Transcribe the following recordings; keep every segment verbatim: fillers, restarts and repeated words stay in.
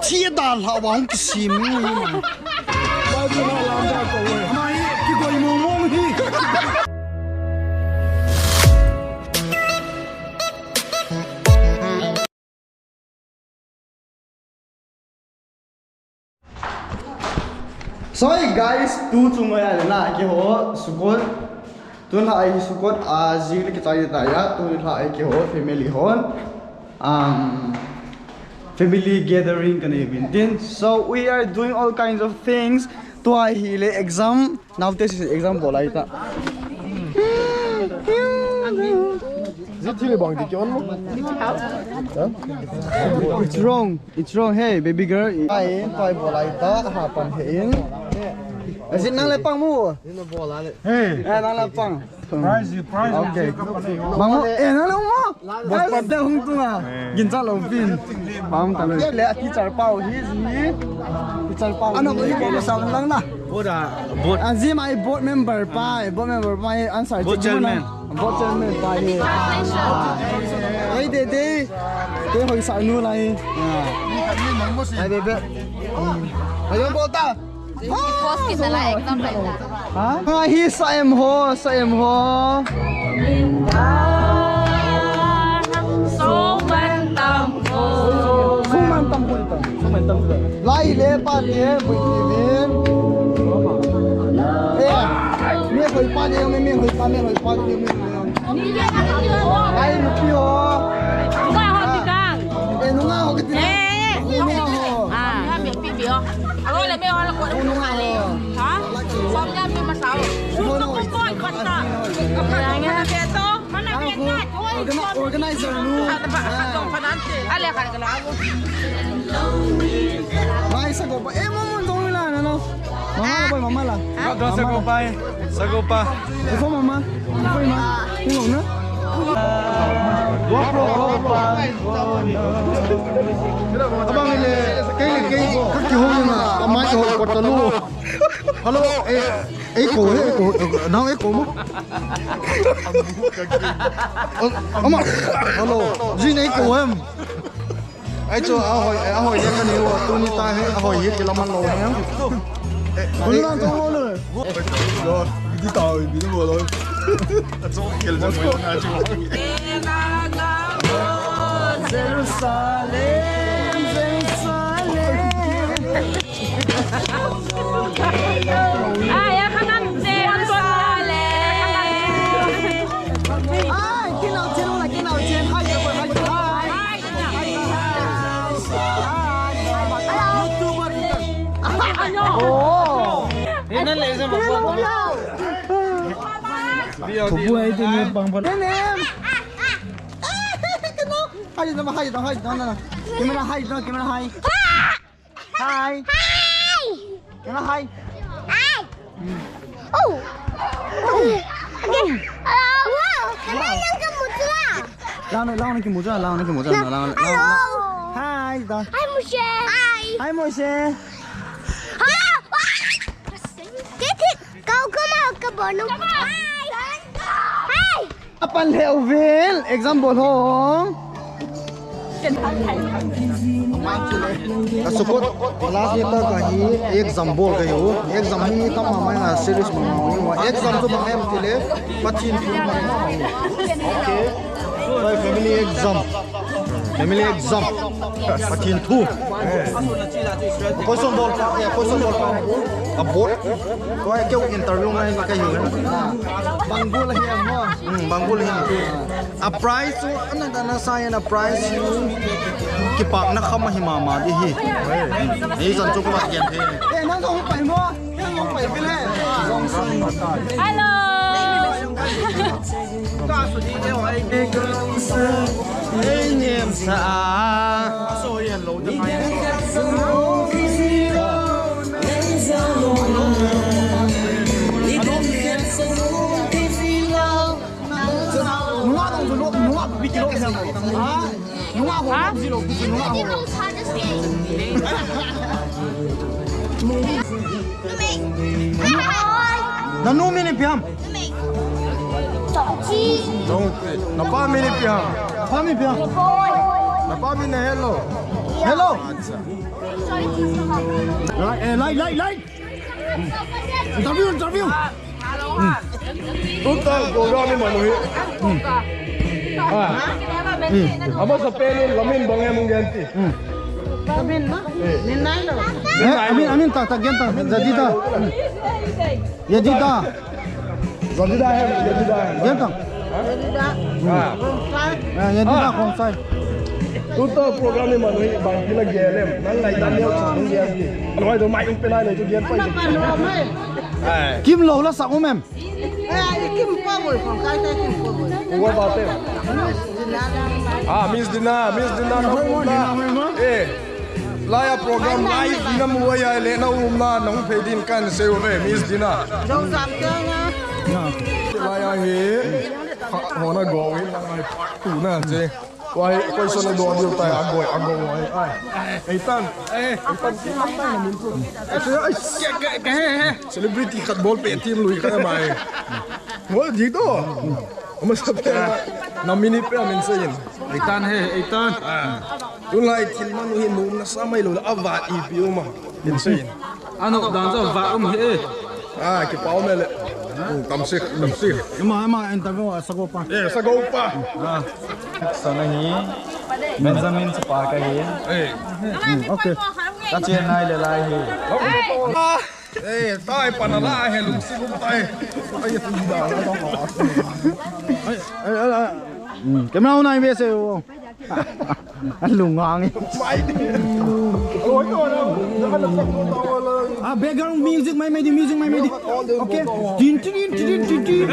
Thi da la wa hung kisim ni. Ba du la la da ko we. Mai ki koi mo mo hi. So, hey guys, tu chung ya na ke ho sukot. Tun la ai sukot a jing le ke chai ta ya, tun la ai ke ho family hon. Um, family gathering ka nei bin tin. So we are doing all kinds of things. Tua hi le exam. Now this is exam bol ai ta. Zit thile bang di kyon mo? It's wrong. It's wrong. Hey, baby girl. Ai, tua bol ai ta. Ha pan he in. Azin nang le pang mu. Hey. Eh, nang le pang. Prize, prize. Okay. Bang mu. Eh, nang le mu. Bot pat da hung tunga. Gin cha lo pin. Pam ta le. Le teacher pau hi ji. Teacher pau. Ano ko ni ko sa lang na. Board a, board. Azim ai board member pa, board member pa answer. Board chairman. Board chairman pa hi. Ai de de. Te hoi sa nu lai. Ai de de. Ai bol ta. Post kita la ekdom laita. Ha? Hi sa em ho, sa em ho. Suman tam ho. Suman tam ho ta. Suman tam ho. Lai le pa le, bui ti min. Eh, me hoi pa le, me, me hoi pa, me hoi pa le, me. Ai, nupi ho. Nunga ho ti kang. Eh, nunga ho kiti na. Eh. Nunga ho. Ah. Alo le me ho la ko. Nunga ho. Ha? Som ya me ma sao. Ko ko ko ko ta. Mana ke to. Mana ke to. Organi-, organizer nu. Ale ka la. Mai sa ko pa. Eh, mo mo dong la na no. Mama la, boy, mama la. Kau tu sagopa eh. Sagopa. Iko mama. Iko ma. Iko na. Abang ile, kei, kei, kaki hong na, amai ko ko talu. Hello, eh, eh, ko, eh, ko, nang eh, ko mo. Oh, ama, hello, jin eh, ko em. Ai chu, ahoi, ahoi, ya kani wa, tuni ta he, ahoi, ye kila man lo he. Kuni na to lo le. Lo, di ta, di lo lo. Acho kel ja mo na chu. Jerusalem, Jerusalem. Ai, ya khanam Jerusalem. Ai, kinau chen la, kinau chen. Hai, hai, hai. Camera hide, camera hide. Hi. Hi. Hi. Oh. Hello. Hello. Hello. Hello. Hi, da. Hi, Moshe. Hi. Hi, Moshe. Hi. Hi. Apan lheh uvin, exam bol hong. Ka sukot, last year ta ka hi exam bol ka hi u. Exam hi tam ma mai na serious ma ma u. Exam tu ma em tile, Pathen thu ma ma u. Okay. Family exam. Family exam. Pathen thu. Question bol pa, eh, question bol pa. A board. Ko ai keu interview ngai ka hi u. Bang bol hi mo. Hmm, bang bol hi. A prize chu, ana dana sai na prize chu. Kipakna kham ahi mama di hi. Ei, zan chu kipak gen the. Eh, nang hung pai mo? Nang hung pai bile. Hello. Ei, nem sa. Nunga dong chu lo, nunga biki lo kya mo? Ha? Nunga ho biki lo, nunga ho. Nanu min ipi ham? No, napa min ipi ham? Napa min ipi ham? Napa min na hello. Hello. Acha. Light, eh, light, light, light. Interview, interview. Tuta program ni manu hi. Ah. Amasapen in lamin bang em gen ti. Lamin na? Min nai lo. Eh, amin, amin ta, ta, gen ta. Jadida. Jadida. Jadida hai, Jadida hai. Gen ta. Jadida. Ah. Khongsai. Ah, Jadida Khongsai. Tuta program ni manu hi bang ti na gen em. Nang lai dan leo sa nang gen ti. Aloi do mai um pe nai lo tu gen pa. Kim lo la sa um em. Eh, Kim Paboi, Khongsai te Kim Paboi. Uwa ba te. Ah, Miss Dina, Miss Dina, na um na. Eh, laiya program live na mu ya le na um na, na hung phei din kan sei uve, Miss Dina. Jong jam te na. Laiya hi, ha, hona go in na ngai tu na che. Wai, koi so na do diu tai, a goi, a goi, wai. Ai. Ei tan. Eh. Ei tan, ki tan tai na min tu. Ai, ai. Ke, ke, ke, he, he. Celebrity khat bol pe team lui khat mai. Mo ji to. Amasapen na minute pe min sei in. Ei tan he, ei tan. Ah. Tulai thil manu hi nom nasa mai lo la ava ipi um a. Min sei in. Ano dan jo va um he. Ah, kipa um le. Oh, tamsik, tamsik. Ima, ima interview a sago pa. Eh, sago pa. Ah. Sana hi. Benjamin chapa kahi. Eh. Hmm, okay. Ka chennai le lai hi. Ah. Eh, tai pana la he lungsi lung tai. Ai, tu da la dong. Ai, ai, ai, ai. Hmm, camera on ai ve se o. Alung ang. Mai di. Oi, oi, oi. Ah, background music mai, mai di, music mai, mai di. Okay. Tin, tin, tin, tin, tin, tin.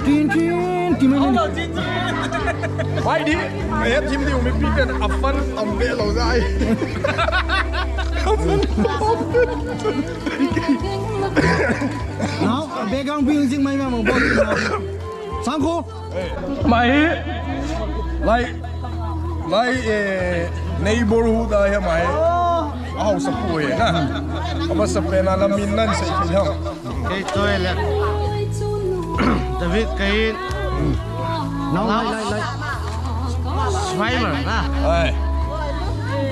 Tin, tin, tin, mai, mai di. Mai di. Eh, team di umi pi pen afan ambe lo jai. Now, background music mai, mai, mai, mai. Sangkho. Mai. Lai. Lai, eh, neighborhood a hi mai. Aho sa pu e na. Amasapen a lamin nan sei thei ham. Kei toilet. David kahin. Nau lai, lai, lai. Survivor na. Ai.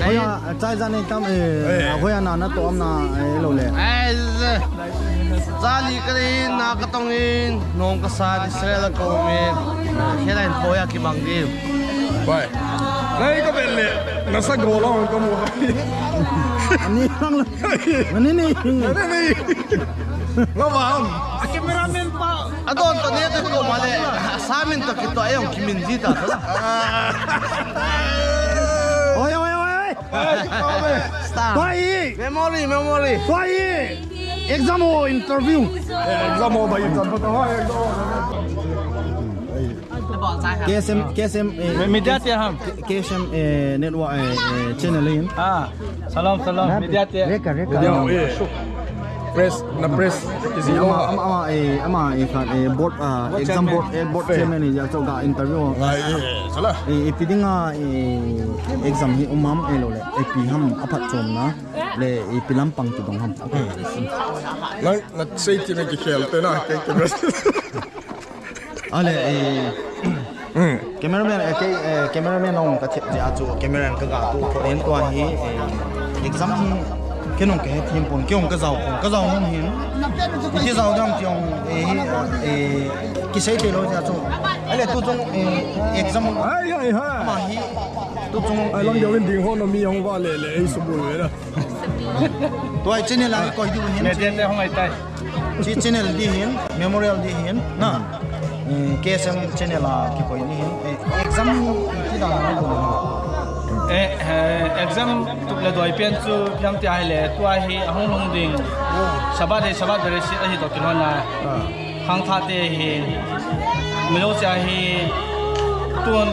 Kahin. Hoiya, chai jan nei tam, eh, hoiya na, na to am na, eh, lo le. Ai, ze. Jali ka in, na ka tong in, nong ka sa, Israel ka um in. Khe la in hoiya ki bang di. Bai. Lai ka bel le, na sa go lo ka mu. Ani lang la. Ani ni. Ani ni. Nga ba ham. A cameraman pa. Adon to ne to ko ma le. Samin to kito ayong kimin di ta. Oi, oi, oi, oi. Star. Tua hi. Memory, memory. Tua hi. Exam ho interview. Eh, exam ho ba interview to, exam ho. K S M, K S M, eh, Me-, media te ham. K-, K S M, eh, network, eh, eh, channel hin. Ah, salam, salam, media te. Reka, reka. Media, eh. Press, na press, easy. Ama, ama, ama, eh, ama, eh, khat, eh, board, ah, exam board, eh, board chairman ni ja cho ga interview. Ai, eh, sala. Eh, ipi dinga, eh, exam hi um ham, eh, lo le. Ipi ham aphat chomna le, ipi lampang kidong ham. Okay. Nang, na sei ti na kikhel te na, ke, ke. Ale, eh, hmm. Cameraman, eh, ke, eh, cameraman hung ka thep dia chu, cameraman ka ga tu pho in tua hi, eh, exam hi, kei nung ka he thim pon, kei hung ka jao pon, ka jao nung hin. Kei jao dam ti hung, eh, hi, eh, kisei thei lo dia chu. Ale, tu chung, eh, exam. Ai, ai, ha. Ma hi, tu chung, ai, lang eh, dia win ding ho na mi hung va le le, ei su bu le la. Tua channel a koi diu hin. Media te hung ai tai. Chi channel di hin, memorial di hin, na. Eh, K S M channel a kikoi di hin. Eh, exam ti da na do. Eh, eh, exam tup le doi pen chu piam ti ai le, tua hi ahung lhung ding. Sabbath hi, Sabbath Bereshit ahi to kilhon na. Ah. Khangthah te hi, mi lo sia hi, tun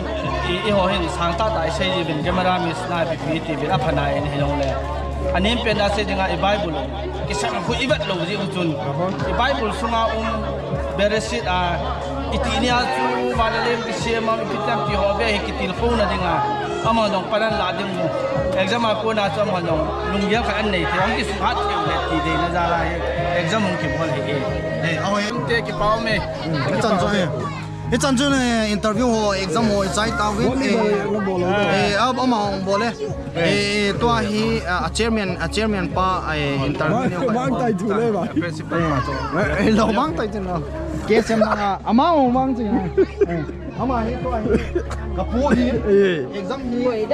i, i ho hin sangtah tah i sei uvin camera miss na, ipi pi ti uvin apha na in hilou le. Anem pen a sei dinga i Bible, kisang khu i vet lou ji u chun. I Bible sunga um Bereshit a, i ti nia chu van le lem kisem a, ipi tam ti ho ve hi kitilkhou na dinga. Ama jong panan la ding mu. Exam a kona chu ama jong lunggel khat an nei thei, an kisuhat thei le ti deina jal a hi. Exam hung kibol hi e. Eh, aw, eh. Te kipa um e. Hmm, ka chan chu e. Hichan chun, eh, interview ho, exam ho, i chai tauvin, eh, eh, ab, ama hung bol e. Eh, tua hi, ah, a chairman, a chairman pa, eh, interview ne mang tai chu le ba. Principal pa chu. Eh, lo mang tai chu lo. K S M na, ama hung mang chu. Eh, ama hi tua hi. Ka pu hi. Eh. Exam hi.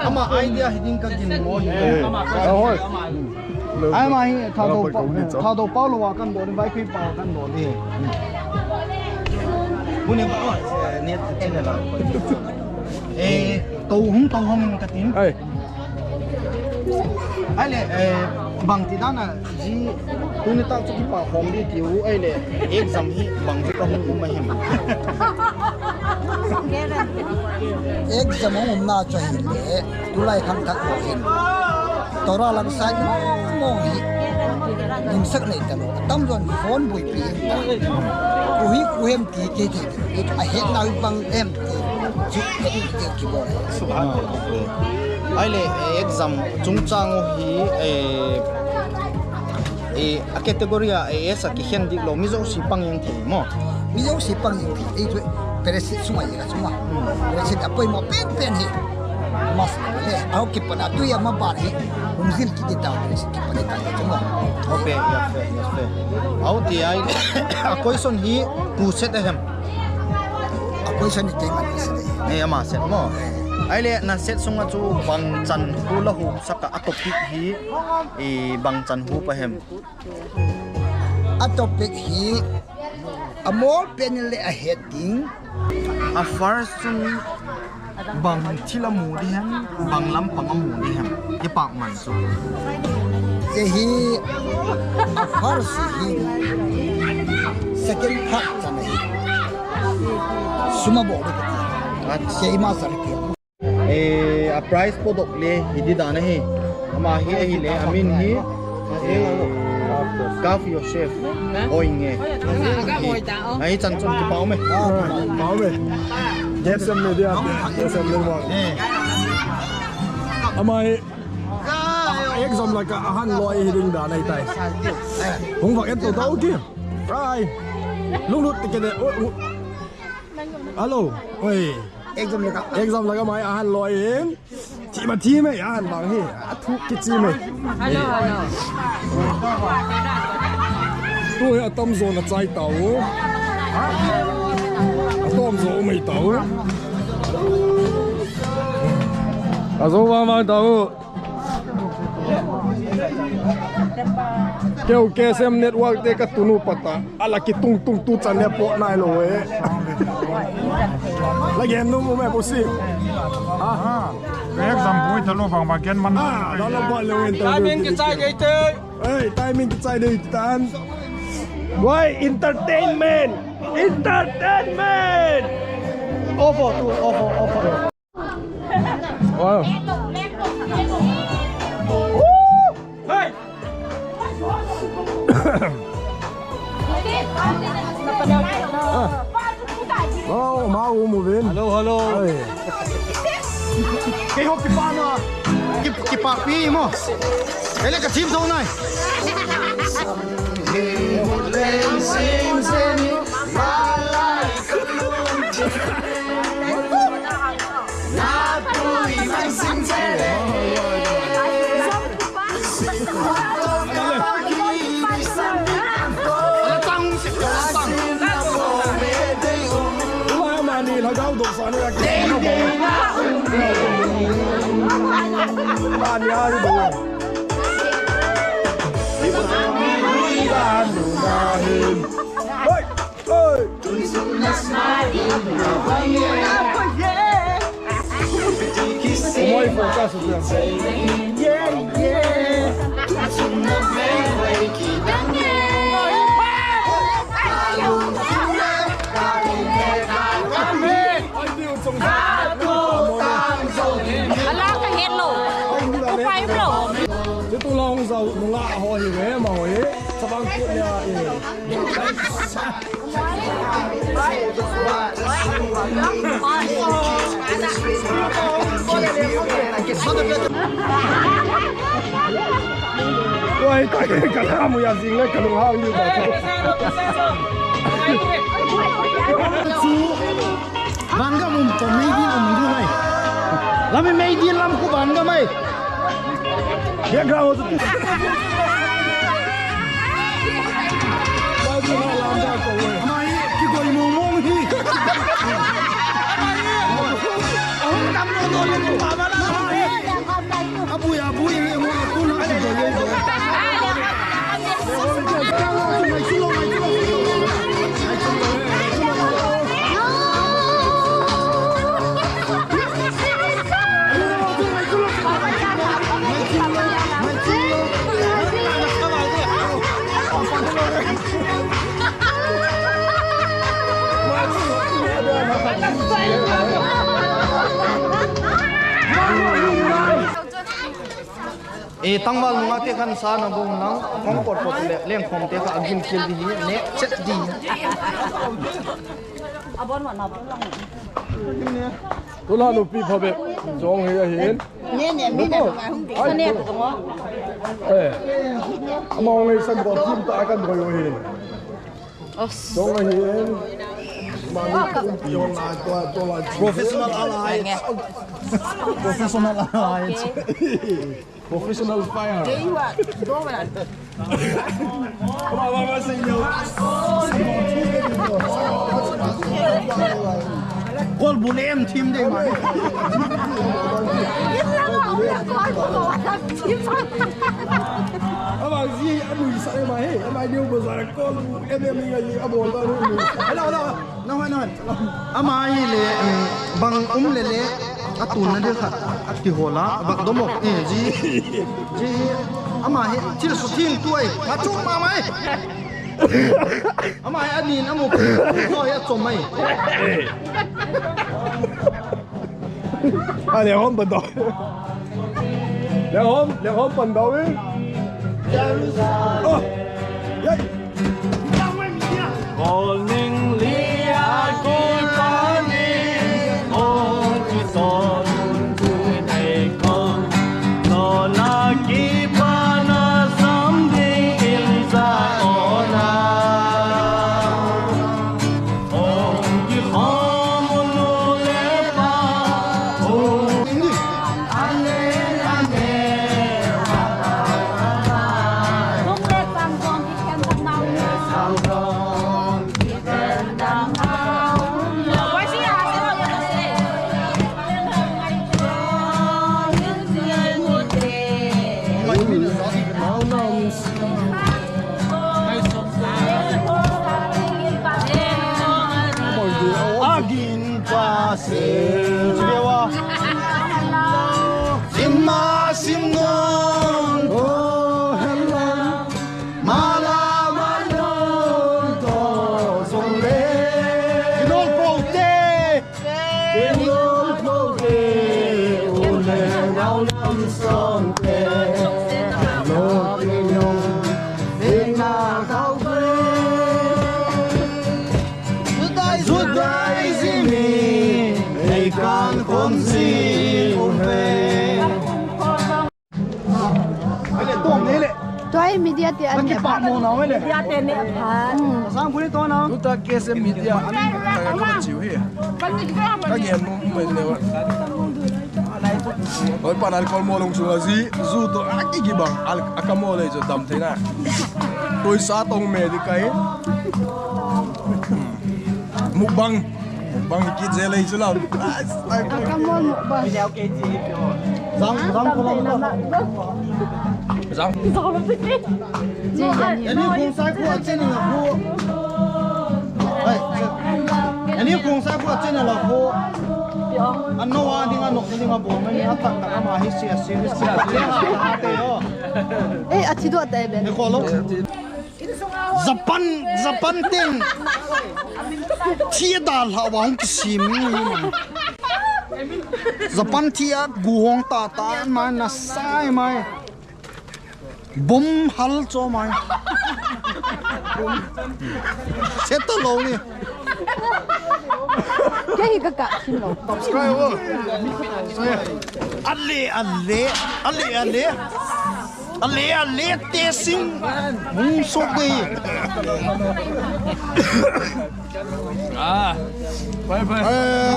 Ama idea hi ding ka gin mo hi. Eh. Ama ka. Ahoi. Ai ma hi, Thadou pa, Thadou pa lo wa kan do ni, Vaiphei pa kan do ni. Bu ni ba, eh, ni chine la. Eh, to hum, to hum in ka tin. Ai. Ai le, eh, bang ti dan a ji, tuni ta chu kipa hom di ti u, ai le, exam hi bang ti ka hum um a hem. Exam hung umna chu ahile, tulai khangthah ho hin. Torah lang side mong mong hi. Nimsak nei talou. Atamjon phone buipi ta. Koi hi koi hem ti te te. Ahetna hi bang em ti. Chu te te kibol. Ahile, eh, exam chungchang u hi, eh, eh, a category a, eh, A S a kikhen dik lou, mi jouse pang jeng thei mo. Mi jouse pang jeng thei. Ei chu, Bereshit sunga jeng a chunga. Hmm. Bereshit a poimo pen pen hi. Mas le, a ho kipat a tui a ma ban hi. Hung jil kit ta, Bereshit kipat ta chunga. Okay, yes, sir, yes, sir. Au ti ai, a question hi, pu set a hem. A question hi keiman set a. Nei, ama set mo. Ahile, na set sunga chu bang chan hu la hu saka a topic hi, i bang chan hu pa hem. A topic hi a mol pen le a het ding. A first chun bang thil a mu di hem, bang lampang a mu di hem. Hi pak man chu. Ke hi a first hi second part chan hi. Sum a bol di ka ti. Acha. Ke ima sa ki. Eh, a price podok le hi di dan ahi. Ama hi ahile, amin hi, eh, Kaf Yosef. Oi nge. Ahi chan chun kipa um e. Ah, kipa um e. K S M Media, K S M Network. Eh. Ama hi, exam laka ahan loi hi ding dan ahi tai. Hung vak et to tau ki. Right. Lunglut ti ke de. Oh, oh. Hello. Oi. Exam laka. Exam laka mai ahan loi hin. Thi ma thi me ahan bang hi. A thu kichi me. Hello, hello. Tu hi atamjo na chai tau. Atamjo mai tau. Ajo vang vang tau. Keu K S M Network te ka tunu pata. Ala kitung tung tu chan le po nai lou e. La gen nu mu me pusi. Ha? Exam boi talo bang ba gen man. Ah, da la ba le wen ta. Timing kichai dei te. Hey, timing kichai dei tan. Why entertainment? Entertainment. Over to over, over. Wow. Oh, mau mu vin. Hello, hello. Hey. Kei ho kipa na. Kip, kipa pi mo. Ele ka team dong nai. Hey! Hey! Ala ka het lou. Upai lou. Ti tu la hung zau, nunga ho hi ve, ma ho hi. Chavang kut nia, eh. Oi, ka, ka, ka, mu ya zing le, ka lung hang ni ba. Chu, vangam um to, meidil um du hai. Lami meidil lam khu vangam ai. Background chu. Mai, kigoi mong mong hi. Ahung dam lo do le pa ba la. Abui, abui, le mo tu na kigoi le. E, tangval nunga te khan sa na bong nang, kong pot pot le, leng khom te kha agil kil di hi, ne, chet di. Tula nupi phabep, jong hi ahin. Ne, ne, mi na ma hung di. Ai, sa ne, ko. Eh. Ama hung ei san ko, kim ta kan ko yo hin. Os. Jong ahin. Ma ni kum pi hon la, to, to la. Professional alliance. Professional alliance. Professional fire. Kol bu lem thim ding mai. Ama ji anui sa mai he. Ama ni bu sa kol bu em em ni ngai a bol ta ru. Hello, hello. Nahoi, nahoi. Ama hi le, um, bang um le le, atun na de kha, ati hola, bak domo. Eh, ji, ji, ama hi, thil su thil tu ai, ma chuk ma mai. Ama hi, anin, amu, so hi, achom mai. A, le hom pan dau. Le hom, le hom pan dau, eh. Oh. Yay. Kol ning lia kipani, oh, kison tu nei kol. Nona kipana samding in sa ona. Agin pa se. Simma simnon. Oh, hello. Mala malon to sole. Kinol pote. Kinol pote. Ule nau nam sante. Lo kinol. Ina kau. Judai, Judaism hi ei kan khonsi uve. Tua hi media te an ne phat. Media te ne phat. Sang puni to na. Tuta K S M media an ta ka chiu hi. Ka gen mo mo le. Oi, pan alcohol mo long chu la ji, ju to a ki ki bang, al, a ka mo le jo dam thei na. Toi sa tong me di kai. Mukbang. Mukbang ki je le chu la. Ka mo mukbang. Jang, jang ko la. Jang. Ani kong sai ko a chen na ko. Ai, ani kong sai ko a chen na la ko. Ano wa ding ano ding a bo me ni a tak tak ama hi sia sia sia sia ha te yo. Eh, a thi do ta ben. Ni ko lo. Japan, Japan teng. Thi da la wa hung kisim ni. Japan thi a gu hong ta ta mai na sai mai. Bom hal cho mai. Set to lo ni. Kei hi ka ka chin lo. Subscribe wo. Ale, ale, ale, ale. Ale, ale, te sing. Hung sok de. Ah. Bye bye. Eh,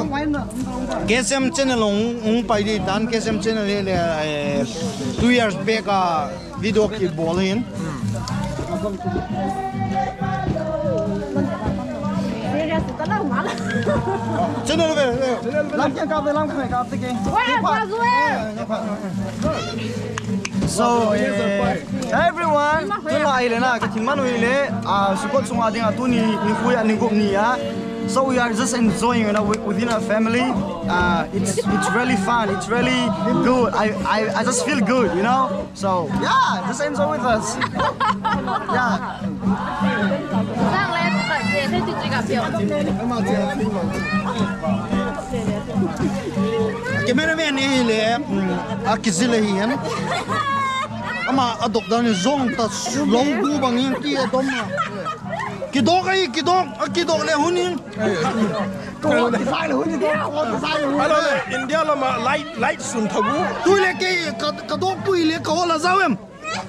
K S M channel hung, hung pai di tan, K S M channel le, le, eh, two years back a video kibol hin. Channel ve, ve. Lam keng kap de, lam keng kap de ke. Wah, wah, wah. So, eh, hey everyone, tulai le na, ka thingman u le, ah, Sukot sunga dinga tuni, nikho a, ni gup ni a. So we are just enjoying, you know, wi-, within our family. Uh, it's, it's really fun. It's really good. I, I, I just feel good, you know. So yeah, just enjoy with us. Yeah. Cameraman ni le, mm, a kijil ahi hen. Ama a dok dan ni jong ta lou bu bang hin ki a dom na. Kidok ai, kidok, a kidok le hun hin. Hello, India lama light, light sun thabu. Tu le ke, ka, ka dok pui le ka hola jao em.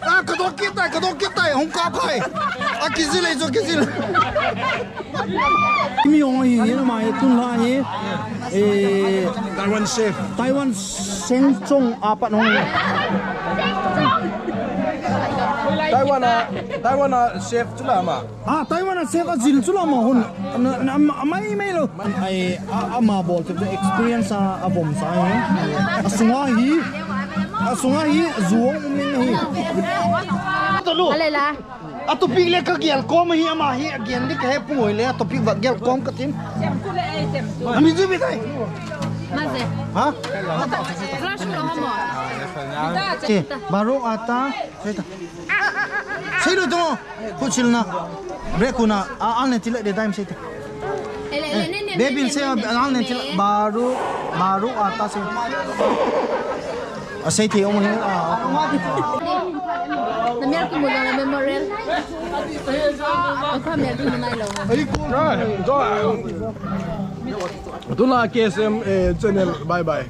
Ah, ka dok kit tai, ka dok kit tai, hung kap hai. A kijil ai jo kijil. Mi hung hi, hi na mai, tun la hi. Eh, Taiwan chef. Taiwan Sheng Chong apat hung. Taiwan a, Taiwan a chef chu la ma. Ah, Taiwan a chef a jil chu la ma hun. Na, na, ma, mai, mai lo. Ai, a, ama bol chu experience a, a bom sa hi. A sunga hi. A sunga hi, zuang um in hi. Ale la. A topic le ka gel kom hi ama hi, a gen di ka he pu le, a topic va gel kom ka tin. Ami ju bi tai. Maze. Ha? Flash lo hamo. Che, baru ata. Sei ta. Sei lo to. Kuchil na. Break na. A, an ne tile de time sei ta. Ele, ele, ne, ne, Baby ne, se ne, ne, an ne ne, tile ne. Baru, baru ata sei. A sei thei um hi, a. Na mel kimu jong le memorial. Ka mel kimu nai lo. Tuna K S M, eh, channel, bye bye.